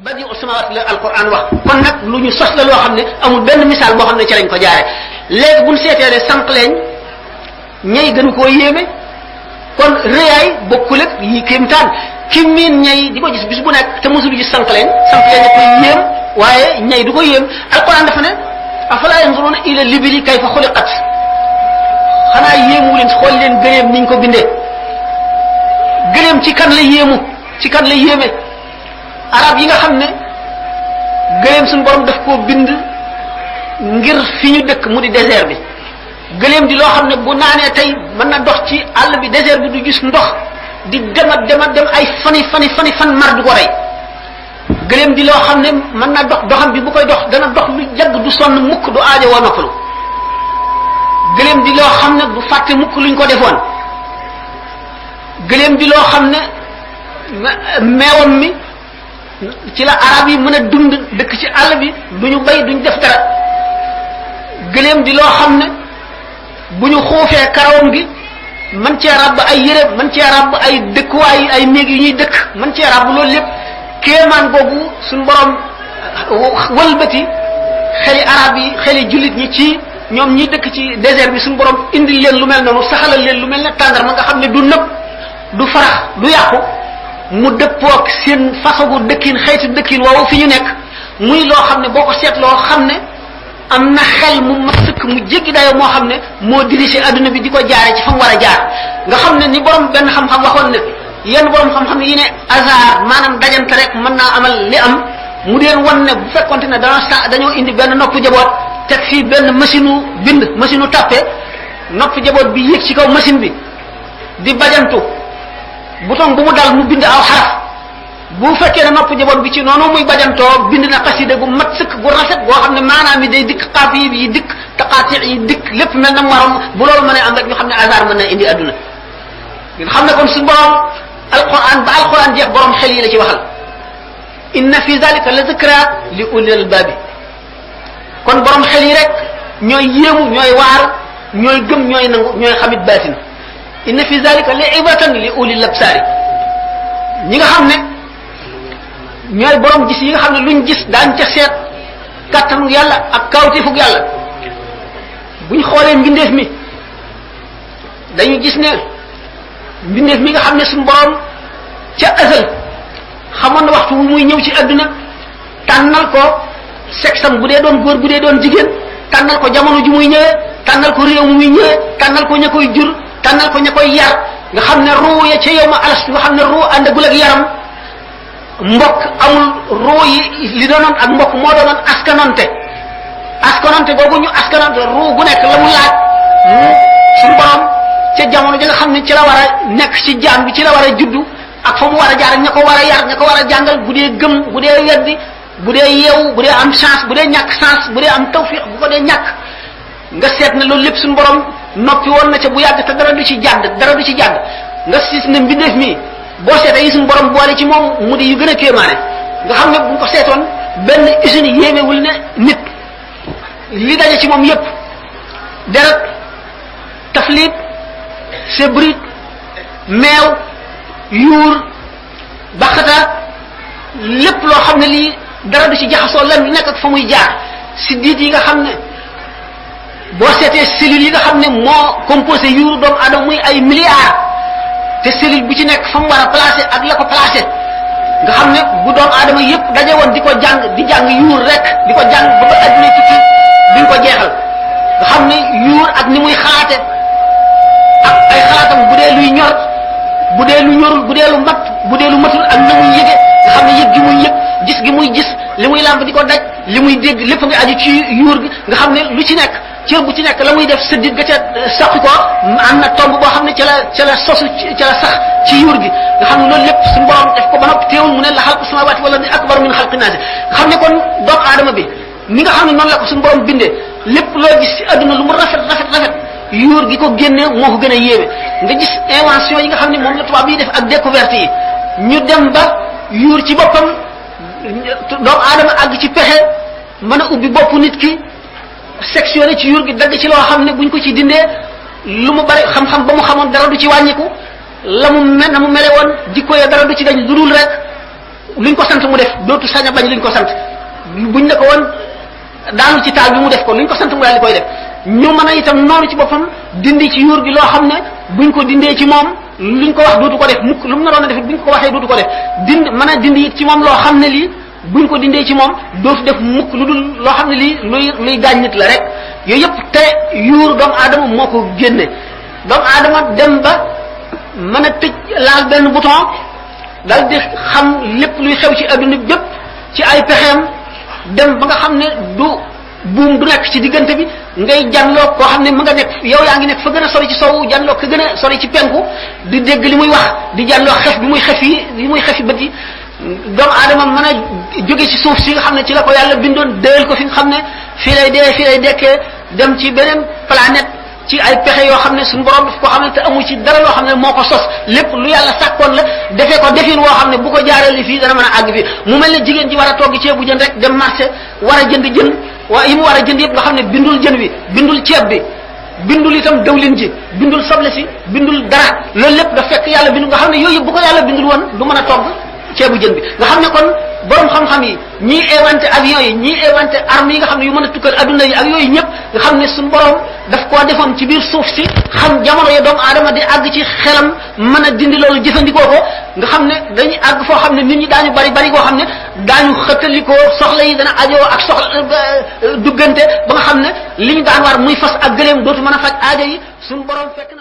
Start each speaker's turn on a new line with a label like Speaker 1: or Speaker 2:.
Speaker 1: badi usamawaat la alquran wax kon nag lu ñu sos la loo xam ne amul benn misaal boo xam ne ci lañ ko jaare léegi buñ seeteele sànq leen ñay gënu koo yéeme kon réyaay bokkul ak yi kéemtaan ki miin ñay di ko gis bis bu nekk te mosul gis sànq leen da koy yéem waaye ñay du ko yéem alquran dafa ne afala yanzuruna ila libili kayfa xuliqat xanaa yéemu leen xool leen gëleem niñ ko bindee gëleem ci kan la yéemu ci kan la yéeme arab yi nga xam ne gëleem suñu borom daf koo bind ngir fi ñu dëkk mu di désert bi gëleem di loo xam ne bu naanee tey mën na dox ci àll bi désert bi du gis ndox di dem ay fan mar du ko rey gëleem di loo xam ne mën na doxam bi bu koy dox dana dox lu yàgg du sonn mukk du aajo woo noppalu gëleem di loo xam ne du fàtte mukk luñ ko defoon gëleem di loo xam ne meewam mi ci la arab yi mën a dund dëkk ci àll bi duñu bay duñ def dara gëleem di loo xam ne bu ñu xuufee karawam gi man cee ràbb ay yére man cee ràbb ay dëkkuwaay ay néeg yu ñuy dëkk man cee ràbb loolu lépp kéemaan googu suñ borom wëlbati xeli arab yi xeli jullit ñi ci ñoom ñi dëkk ci désert bi suñ borom indil leen lu mel noonu saxalal leen lu mel ne tàndarma nga xam ne du nëb du farax du yàqu mu dëppoog seen façon dëkkin xeetu dëkkin woowu fi ñu nekk muy loo xam ne boo ko seetloo xam ne am na xel mu mat sëkk mu jéggi dayoo moo xam ne moo dirigé adduna bi di ko jaare ci fa mu war a jaar nga xam ne ni borom benn xam-xam waxoon ne yenn borom xam-xam yi ne hasard maanaam dajante rek mën naa amal li am mu deen wan ne bu fekkonte ne dañoo indi benn nopp jaboot teg fii benn machine u bind machine u tàppe nopp jaboot bi yéeg ci kaw machine bi di bajantu bouton bu mu dal mu bind aw xaraf bu fekkee ne nopp jaboot bi ci noonu muy bajantoo bind na xasida gu mat sëkk gu rafet boo xam ne maanaam yi day dikk xaaf yi dikk taqaati yi dikk lépp mel na mu waroon bu loolu mën a am rek ñu xam ne hasard mën na indi adduna ngeen xam ne kon suñu borom alquran ba alquran jeex borom xel yi la ci waxal inna fi zalika la zikra li ulil albabi kon borom xel yi rek ñooy yéemu ñooy waaru ñooy gëm ñooy nangu ñooy xamit baatin inna fi zalika li ibratan li ulil absari ñi nga xam ne ñooy borom gis yi nga xam ne luñ gis daañ ca seet kàttanu yàlla ak kawtifug yàlla buñ xoolee mbindeef mi dañu gis ne mbindeef mi nga xam ne suñu borom ca azal xamoon na waxtu wu muy ñëw ci adduna tànnal ko sexam bu dee doon góor bu dee doon jigéen tànnal ko jamono ju muy ñëwee tànnal ko réew mu muy ñëwee tànnal ko ña koy jur tànnal ko ña koy yar nga xam ne ruu ya ca yow ma alas nga xam ne ruu àndagul ak yaram mbokk amul ruu yi li doonoon ak mbokk moo doonoon askanonte googu ñu askanonte ruu gu nekk la mu laaj suñu borom ca jamono ji nga xam ne ci la war a nekk ci jaam bi ci la war a juddu ak fa mu war a jaar ak ña ko war a yar ña ko war a jàngal bu dee gëm bu dee weddi bu dee yeewu bu dee am chance bu dee ñàkk chance bu dee am tawfiq bu ko dee ñàkk nga seet ne loolu lépp suñu borom noppi woon na ca bu yàgg te dara du ci jàdd nga siis ne mbindeef mi boo seetee yi suñu borom boole ci moom mu di yu gën a kéemaane nga xam ne bu ñu ko seetoon benn usine yéemewul ne nit li daje ci moom yépp deret taflit sebrit meew yuur baxata lépp loo xam ne lii dara du ci jaxasoo lan lu nekk ak fa muy jaar siddiit yi nga xam ne boo seetee cellules yi nga xam ne moo composé yuuru doomu aadama muy ay milliards te cellule bu ci nekk fa mu war a placé ak la ko placé nga xam ne bu doomu aadama yépp daje woon di ko jàng di jàng yuur rek di ko jàng ba adduna tukki duñ ko jeexal nga xam ne yuur ak ni muy xalaate ak ay xalaatam bu dee luy ñor bu dee lu ñorul bu dee lu mat bu dee lu matul ak na muy yëge nga xam ne yëg gi muy yëg gis gi muy gis li muy làmb di ko daj li muy dégg lépp nga aju ci yuur gi nga xam ne lu ci nekk cër bu ci nekk la muy def sëddit ga ca saqi ko am na tomb boo xam ne ca la sosu ca la sax ci yuur gi nga xam ne loolu lépp suñu borom def ko ba noppi teewul mu ne la xalqu samawati wala ni akbar min xalqi naasi nga xam ne kon doomu aadama bi ni nga xam ne noonu la ko suñu borom bindee lépp loo gis ci adduna lu mu rafet yuur gi ko génne moo ko gën a yéeme nga gis invention yi nga xam ne moom la tubaab yi def ak découverte yi ñu dem ba yuur ci boppam doomu aadama àgg ci pexe mën a ubbi bopp nit ki sectionné ci yuur gi dagg ci loo xam ne buñ ko ci dindee lu mu bari xam-xam ba mu xamoon dara du ci wàññiku la mu na mu mele woon jikko ya dara du ci dañ lu dul rek luñ ko sant mu def dootu sañ a bañ luñ ko sant buñ ne ko woon daanu ci taal bi mu def ko luñ ko sant mu daal di koy def ñu mën a itam noonu ci boppam dindi ci yuur gi loo xam ne buñ ko dindee ci moom luñ ko wax dootu ko def mukk lu mu naroon a def buñ ko waxee dootu ko def mën a dindi it ci moom loo xam ne lii buñ ko dindee ci moom dootu def mukk lu dul loo xam ne lii luy gaañ nit la rek yooyu yëpp te yuuru doomu aadama moo ko génne doomu aadama dem ba mën a tëj laal benn bouton dal di xam lépp luy xew ci adduna bépp ci ay pexeem dem ba nga xam ne du buum du nekk ci diggante bi ngay janloo koo xam ne mu nga nekk yow yaa ngi nekk fa gën a sori ci sowu janloo ka gën a sori ci penku di dégg li muy wax di janloo xef bi muy xef yi bët yi doomu aadama mën a jóge ci suuf si nga xam ne ci la ko yàlla bindoon déel ko fi nga xam ne fii lay dekkee dem ci beneen planète ci ay pexe yoo xam ne suñu borom daf ko xam ne te amu ci dara loo xam ne moo ko sos lépp lu yàlla sàkkoon la defee ko defin woo xam ne bu ko jaaree fii dana mën a àgg fii mu mel ne jigéen ji war a togg ceebu jën rek dem marché war a jënd jën yi mu war a jënd yëpp nga xam ne bindul jën wi bindul ceeb bi bindul itam dawlin ji bindul soble si bindul dara loolu lépp da fekk yàlla bindul nga xam ne yooyu yëpp bu ko yàlla bindul woon du mën a togg ceebu jën bi nga xam ne kon borom xam-xam yi ñii inventé avion yi ñii inventé armes yi nga xam ne yu mën a tukkal adduna yi ak yooyu ñëpp nga xam ne suñu borom daf koo defoon ci biir suuf si xam jamono ya doomu aadama di àgg ci xelam mën a dindi loolu jëfandikoo ko nga xam ne dañuy àgg foo xam ne nit ñi daañu bari koo xam ne daañu xëttalikoo soxla yi dana ajoo ak soxla duggante ba nga xam ne li ñu daan war muy fas ak gëléem dootu mën a faj aajo yi suñu borom fekk na